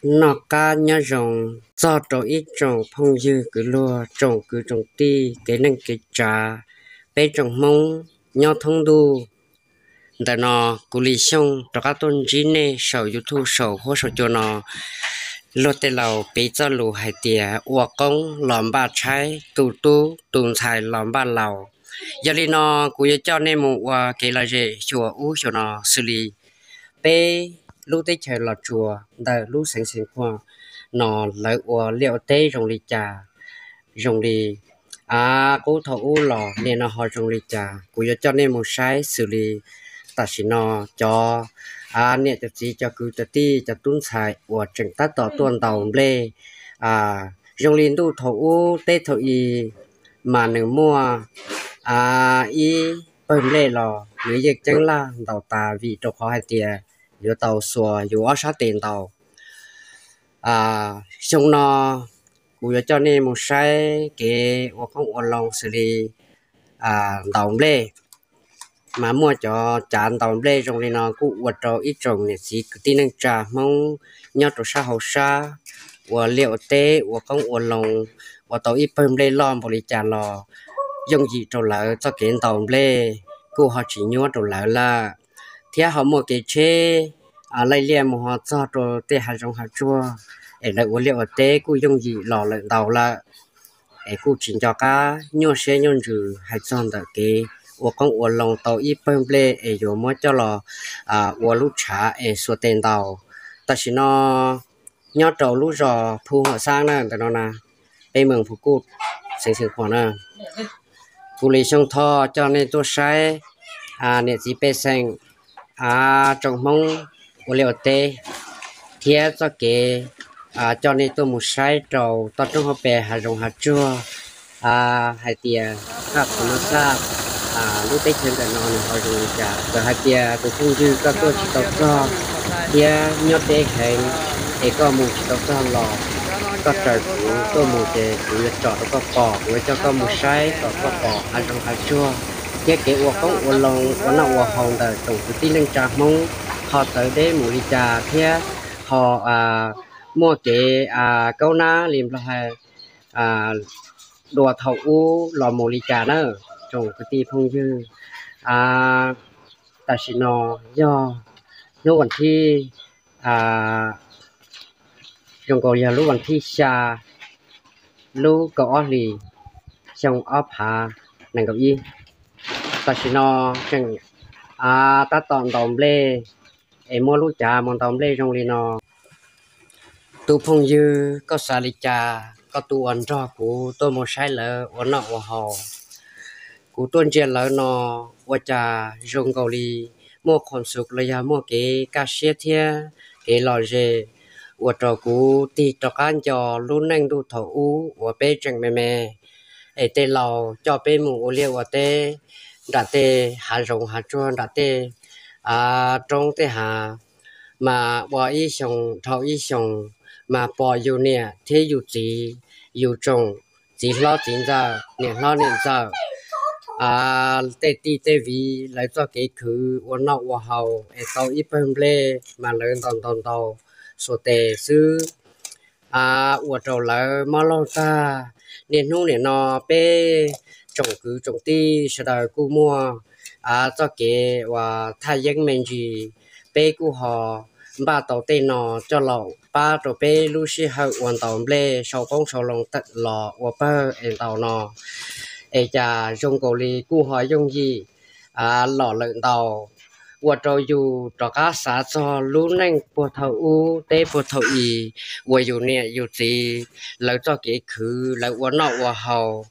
Noj qab nyob zoo txog rau ib tsoom phooj ywg kwv luag, tsoom kwv tsoom tij, kev neej kev tsav, peb tsoom Hmoob nyob thoob ntuj. Ntawm no kuv Lis Xyooj rov qab tuaj ntsib nej saum YouTube saum huab saum cua no. Luag tej laus piv txoj lus hais tias ua qoob los npaj tshaib, tu tub tu ntxhais los npaj laus. Yog li no kuv yuav coj nej mus ua kev lom zem xyuas ub xyuas no xws li peb lub teb chaws Los Tsuas ntawm lub xeev Xeev Khuam no lawv ua liaj ua teb zoo li cas, zoo li qub thaum ub los nim no ho zoo li cas. Kuv yuav coj nej mus saib xws li tam sim no cov niam cov txiv cov kwv cov tij cov tub ntxhais uas tseem tab tom tuaj ntaus nplej. Zoo li ntuj thaum ub teb thaum i mas nws muaj ib pawg nplej los nws yeej ceeb laj ntaus tas vim rau qhov hais tias yuav tau xuas yus ob sab tes ntaus. Xyoo no kuv yuav coj nej mus saib kev ua qoob ua loo xws li ntaus nplej, mas muaj cov cav ntaus nplej zoo li no kuj ua rau ib tsoom niam txiv kwv tij neej tsa Hmoob nyob rau sab hauv sab ua liaj ua teb ua qoob ua loo, ua tau ib pawg nplej loj npaum li cas los yooj yim rau lawv txoj kev ntaus nplej, kuj ho tsis nyuab rau lawv lawm. Thiab ho muaj kev tsheb laij liaj mus ho txog rau tej hav zoov hav tsuag es lawv ua liaj ua teb kuj yooj yim los lawm ntau lawm, es kuj tsis nco qab nyuaj siab nyuaj ntsws hais txog ntawm kev ua qoob ua loo tau ib pawg nplej es yuav muab coj los ua lub tshav es xuas tes ntaus. Tam sim no nyob rau lub zos Phu Huam Xab na, ntawm no na, peb moos Phu Kuj, xeev Xeev Khuam na. Kuv Lis Xyooj Thoj coj nej tuaj saib niam txiv pej xeem, tsoom Hmoob ua liaj ua teb thiab txoj kev coj nej tuaj mus saib rau toj roob hauv pes hav zoov hav tsuag hais tias thaj qhov no xaj lub teb chaws ntawm no nws ho zoo li cas. Txawm hais tias tus phooj ywg koj tuaj tsis tau txog thiab nyob deb heev es koj mus tsis tau txog los koj raws kuv tuaj mus ces kuv yuav tsom rau koj pom, kuv yuav coj koj mus saib kom koj pom hav zoov hav tsuag thiab kev ua qoob ua loo ua noj ua haus ntawm tsoom kwv tij neej tsa Hmoob ho txawv deb mus li cas thiab ho muaj kev kaub nab li nplog hais dua thaum ub los mus li cas na tsoom kwv tij phooj ywg. Tam sim no yog hnub vas thib, zoo nkaus yog lub vas thib xya lub kaum ob hlis xyoo ob phav nees nkaum ib. Tam sim no tseem tab tom ntaus nplej es muab lub cav mus ntaus nplej zoo li no. Tus phooj ywg koj xav li cas koj tuaj ua nrog kuv tuaj mus saib lawv ua noj ua haus. Kuv tuaj ntsia lawv no ua cas zoo nkaus li muaj khuam xum los yog muaj kev kaj siab thiab kev lom zem ua rau kuv tig rov qab nco lub neej ntuj thaum ub uas peb tseem me me es tej laus coj peb mus ua liaj ua teb nram tej hav zoov hav tsuag nram tej roob tej hav, mas ua ib xyoos dhau ib xyoos mas pom yus niam thiab yus txiv, yus tsoom txiv hlob txiv ntxawm niam hlob niam ntxawm, tej tij tej viv lawv txoj kev khwv ua noj ua haus es tau ib pawg nplej mas lawv ntaus ntaus ntaus xuas tes xwb ua rau lawv mob laug tag. Niaj hnub nim no peb tsoom kwv tsoom tij sawv daws kuj muaj txoj kev uas thaj yeeb me ntsis, peb kuj ho npaj tau tej no coj los pab rau peb lub sij hawm uas ntaus nplej sau qoob sau loo los ua pawg es ntaus no es cas zoo nkaus li kuj ho yooj yim los lawm ntau, ua rau yus rov qab xav txog lub neej puag thaum ub teb puag thaum i uas yus niam yus txiv lawv txoj kev khwv lawv ua noj ua haus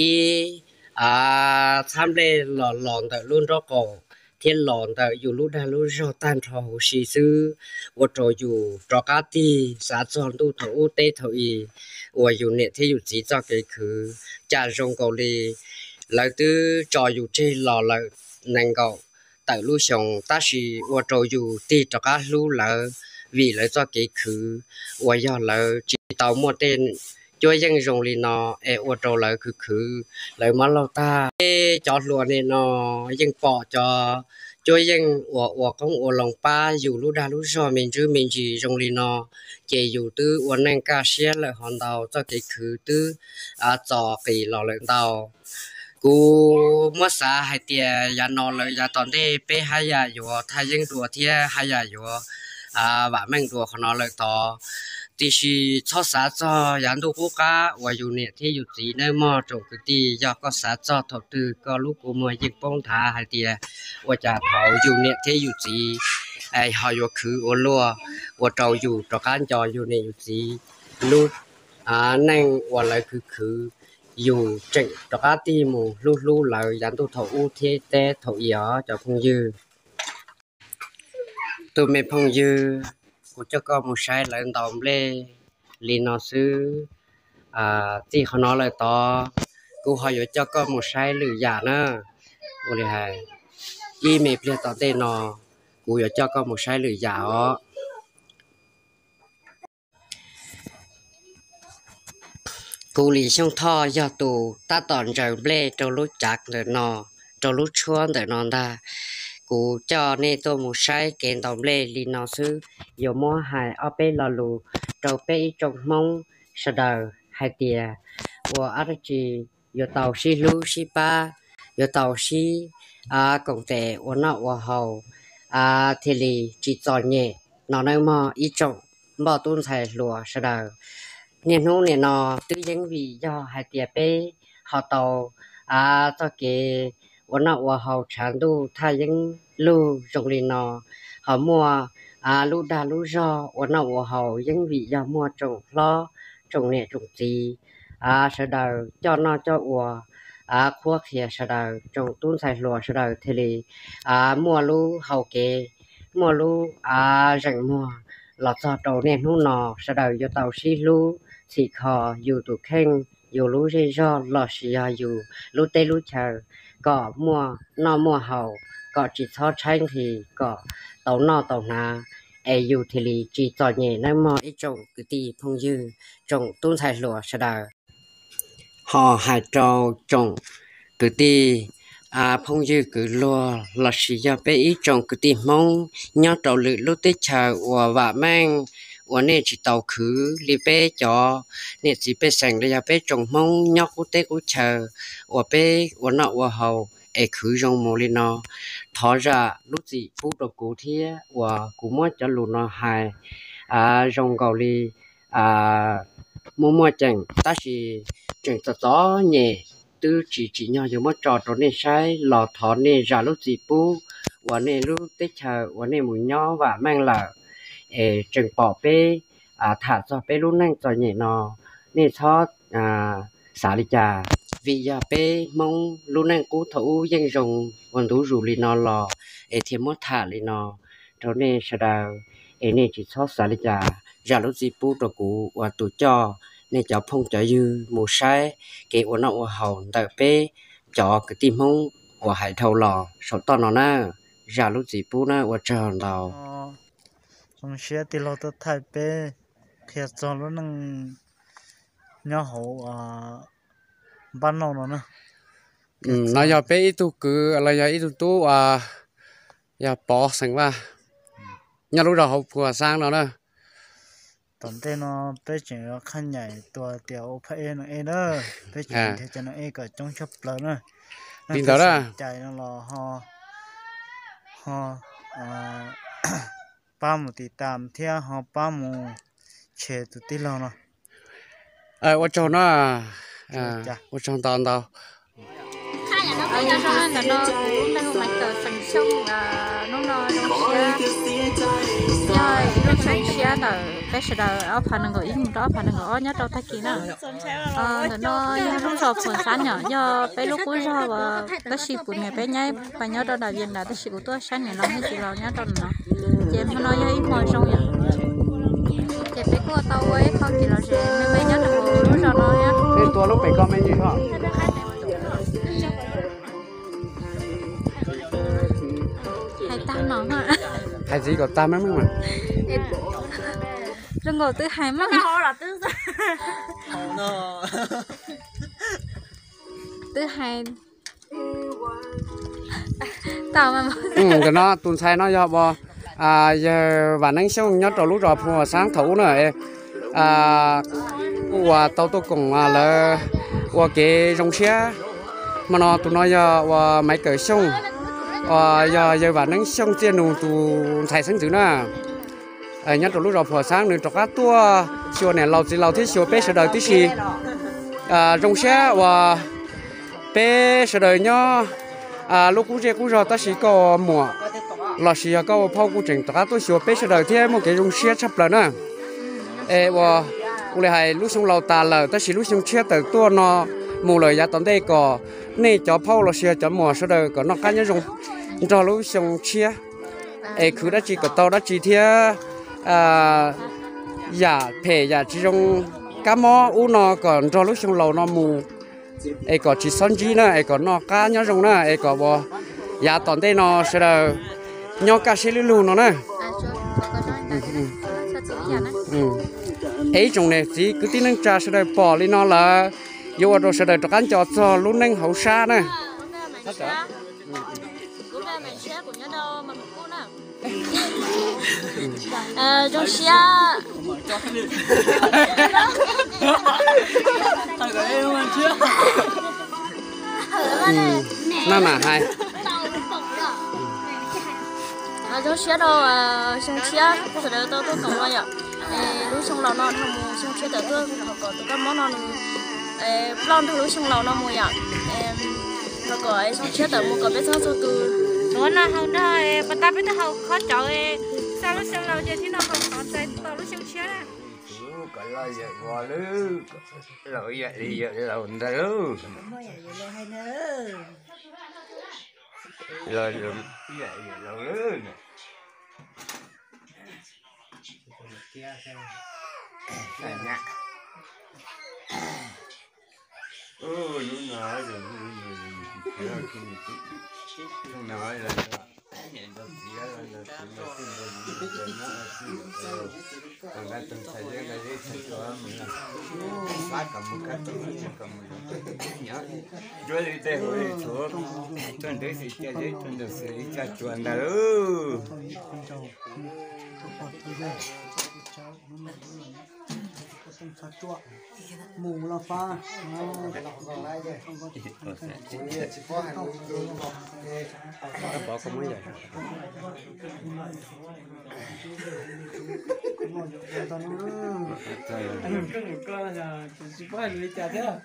ib txhab nplej los los ntawm lub nraub qaum thiab los ntawm yus lub dag lub zog tag nrho huv si xwb, ua rau yus rov qab tig xav txog ntuj thaum ub teb thaum i uas yus niam thiab yus txiv txoj kev khwv cas zoo nkaus li lawv twb tso yus tseg los lawm nees nkaum tawm lub xyoo, tab sis ua rau yus tig rov qab hlub lawv vim lawv txoj kev khwv uas yog lawv tsis tau muaj tej cuab yeej zoo li no es ua rau lawv khwv khwv lawv mob laug tag. Tej cov hluas nim no yeej pom cov cuab yeej uas ua qoob ua loo pab yus lub dag lub zog me ntsis me ntsis zoo li no, ces yus twb ua neej kaj siab lawm hov ntau, txoj kev khwv twb txo qis los lawm ntau. Kuv muab xav hais tias yav no lawm yav tom ntej peb haj yam yuav thaj yeeb dua thiab haj yam yuav vam meej dua qhov no lawm tod. Tiam sis txhob xav txog yav ntuj qub qab uas yus niam thiab yus txiv nawb mog tsoom kwv tij. Yog koj xav txog thaum twg koj lub kua muag yeej poob nthav hais tias ua cas thaum yus niam thiab yus txiv ho yuav khwv ua luaj, ua rau yus rov qab nco yus niam yus txiv lub neej uas lawv khwv khwv, yus tseem rov qab tig mus hlub hlub lawv yav ntuj thaum ub thiab teb thaum i os cov phooj ywg. Tus me phooj ywg, kuv coj koj mus saib lawv ntaus nplej li no xwb. Txij qhov no lawm tod, kuv ho yuav coj koj mus saib lwm yam na. Ua li hais, ib me pliag tom ntej no, kuv yuav coj koj mus saib lwm yam os. Kuv Lis Xyooj Thoj yog tus tab tom ntsaws nplej rau lub cav ntawm no, rau lub tshuab ntawm no ntag. Kuv coj nej tuaj mus saib kev ntaus nplej li no xwb, yuav muab hais ob peb lo lus rau peb ib tsoom Hmoob sawv daws hais tias ua dab tsi yuav tau sib hlub sib pab, yuav tau sib koom tes ua noj ua haus thiaj li tsis txom nyem no nawb mog ib tsoom npoj tub ntxhais hluas sawv daws. Niaj hnub nim no twb yeej vim yog hais tias peb ho tau txoj kev ua noj ua haus tshav ntuj thaj yeeb lug zoo li no, ho muaj lub dag lub zog ua noj ua haus yeej vim yog muaj tsoom hlob tsoom niam tsoom txiv sawv daws coj noj coj ua, qhuab qhia sawv daws, tsoom tub ntxhais hluas sawv daws thiaj li muaj lub hau kev, muaj lub zeem muag los txog rau niaj hnub no. Sawv daws yuav tau sib hlub txhim kho yus tus kheej, yus lub zej zog lossis yog yus lub teb lub chaw kom muaj noj muaj haus, kom tsis txhob tshaib nqhis, kom tau noj tau hnav, es yus thiaj li tsis txom nyem nawb mog ib tsoom kwv tij phooj ywg, tsoom tub ntxhais hluas sawv daws. Ho hais rau tsoom kwv tij phooj ywg kwv luag lossis yog peb ib tsoom kwv tij Hmoob nyob rau lwm lub teb chaws uas vam meej uas nej tsis tau khwv li peb cov niam txiv pej xeem los yog peb tsoom Hmoob nyob qub teb qub chaw uas peb ua noj ua haus es khwv zoo mus li no. Thov zam lub txim pub rau kuv thiab uas kuv muab cov lus no hais zoo nkaus li muaj muaj ceem tab sis tseem txom txom nyem, twb tsis tsim nyog yuav muab tso rau nej saib los thov nej zam lub txim pub uas nej lub teb chaws uas nej mus nyob vam meej lawm es tseem pom peb tham txog peb lub neej txom nyem no, nej txhob xav li cas, vim yog peb Hmoob lub neej qub thaum ub yeej zoo ua ntu zus li no los es thiaj muab tham li no rau nej sawv daws, es nej tsis txhob xav li cas, zam lub txim pub rau kuv ua tus coj nej cov phooj cov ywg mus saib kev ua noj ua haus ntawm peb cov kwv tij Hmoob uas hais dhau los saum toj no na. Zam lub txim pub na, ua tsaug ntau. Zoo siab tij laug tuaj thaij peb qhia txog lub neej nyob hauv npab nauj no na. No yog peb ib tug kwv los yog ib tug tub uas yog Pov xeem Vaj, nyob lub zos hauv Phuas Xaab no na. Tom ntej no peb tseem yuav qhab nyaim tua tias ua phab ej no ej na, peb tseem nrhiav cov no ej kom coob tshaj plaws na. Li ntawd cais no los ho pab mus tiv tam thiab ho pab mus tshem tus tij laug no. Ua tsaug no, ua tsaug ntau ntau. Ntawm no kuv lub npe hu Maiv Kawm xeem Xyooj, hnub no zoo siab, yog ib lub xyoo tshiab ntawm peb sawv daws ob phav nees nkaum ib mus rau ob phav nees nkaum ob nyob rau tag kis na. Ntawm no yog lub zos Phuas Xaab no, yog peb lub qub zog uas tab sis kuv niam peb nyaib pas nyob rau nram Vias Nras tab sis kuv tuaj saib niam laus thiab txiv laus nyob rau ntawm no. Ces hmo no yog ib hmo zoo yom. Ces peb kuj tau ua ib qho kev lom zem me me nyob rau hauv lub zos no thiab. Tua lub pem ko me ntsis os. Hais tag no, hais txiv kom tag meej meej mas. Zoo nkaus twb hais meej. Twb hais, Ntawm no tus ntxhais no yog uas yawg Vam Neeb Xyooj nyob rau lub zos Phu Xaab thaum ub na, kuj uas tau tuaj koom lawv ua kev zoo siab. Hmo no tus no yog uas Maiv Kawm Xyooj, uas yog yawg Vam Neeb Xyooj Txiaj Nus tus ntxhais xeeb ntxwv na. Nyob rau lub zos Phu Xaab nws rov qab tuaj xyuas niam laus txiv laus thiab xyuas peb sawv daws tib si. Zoo siab uas peb sawv daws nyob lub qub zej qub zog tab sis koj ua muam lossis yog koj ua phauj kuj tseem rov qab tuaj xyuas peb sawv daws thiab muaj kev zoo siab tshaj plaws na. Es uas kuv li hais lub xyoo laus tas lawm tab sis lub xyoo tshiab tawm tuaj no mus lawm yav tom ntej kom nej cov phauj lossis yog cov muam sawv daws kom noj qab nyob zoo nrog lub xyoo tshiab. Es khwv dab tsi kom tau dab tsi thiab yam phem yam tsis zoo kab mob ub no kom nrog lub xyoo laus no mus, es kom tsis txhob ntsib na, es kom noj qab nyob zoo na, es kom uas yav tom ntej no sawv daws nyob kaj siab lub lug no na. Es ib tsoom niam txiv kwv tij neej tsa sawv daws pom li no lawm, yuav ua rau sawv daws rov qab nco txog lub neej hauv sab na. Zoo siab. Naj nam hais. Zoo siab rau xyoo tshiab sawv daws tau tuaj koom no yom. Lub xyoo laus no dhau mus xyoo tshiab tawm tuaj thov kom tus kab mob no nws ploj nrog lub xyoo laus no mus yom. Thov kom xyoo tshiab tawm mus kom peb txhob txog tus nuav no haus nrog pas tas peb twb haus khob cawv xa lub xyoo laus ces thiab no haus qhov ntxais tau lub xyoo tshiab na. Kom loj yawm vos lub, laus yawm li yawm laus ntawd lub. Los yawm laus lub. Tuaj li tej hu li tsuav tuaj ntev xwm cia zeb tuaj ntev xwm li caj tsuas ntawd. Mus los fab. Tsis paub hais lus li cas thiab.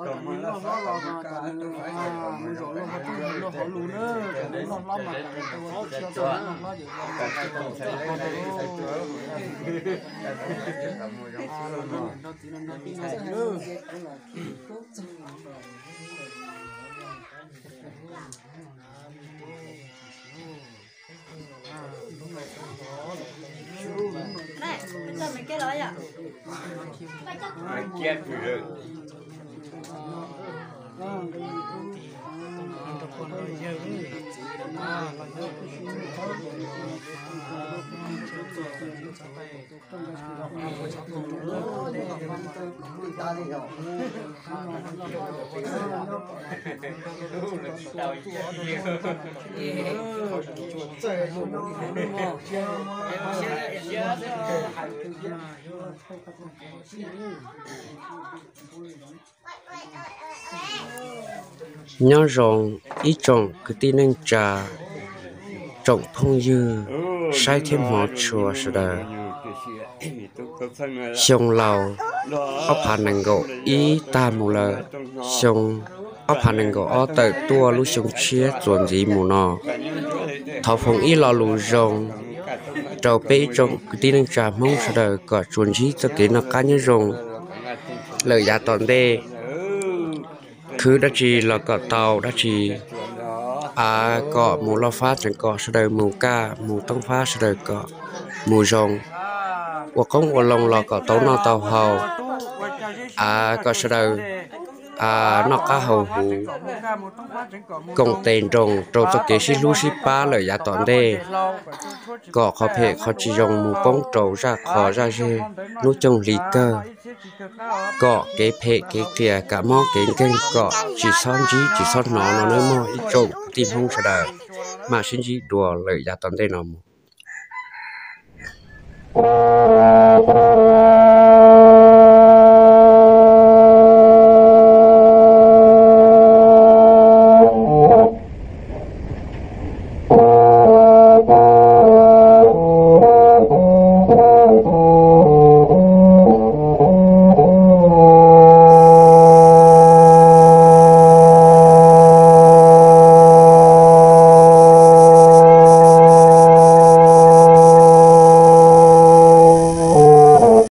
Loj hlob los mas kom nws loj hlob mas kom nws loj hlob mas kom nws loj hlob mas kom nws loj hlob. Nyob zoo ib tsoom kwv tij neej tsa, tsoom phooj ywg saib thiab hmov tshua sawv daws. Xyoo laus ob phav nees nkaum ib tag mus lawm, xyoo ob phav nees nkaum ob tawm tuaj lub xyoo tshiab txuas ntxiv mus no. Thov foom ib lo lus zoo rau peb ib tsoom kwv tij neej tsa Hmoob sawv daws kom tsuas ntsib txoj kev noj qab nyob zoo lawm yav tom ntej. Khwv dab tsi los kom tau dab tsi, av kom mus loj fab tseem kom sawv daws mus kaj, mus toob fab sawv daws kom mus zoo, ua qoob ua loo los kom tau noj tau haus, av kom sawv daws noj qab haus huv, koom tes nroos rau txoj kev sib hlub sib pab lawm yav tom ntej, kom qhov phem qhov tsis zoo mus poob rau zaj qhov zaj zeg hnub cooj hli kawg, kom kev phem kev qias kam mob kev nkeeg kom tsis txhob ntsib tsis txhob hnov no nawb mog ib tsoom kwv tij Hmoob sawv daws. Mam sib ntsib dua lawm yav tom ntej no mus.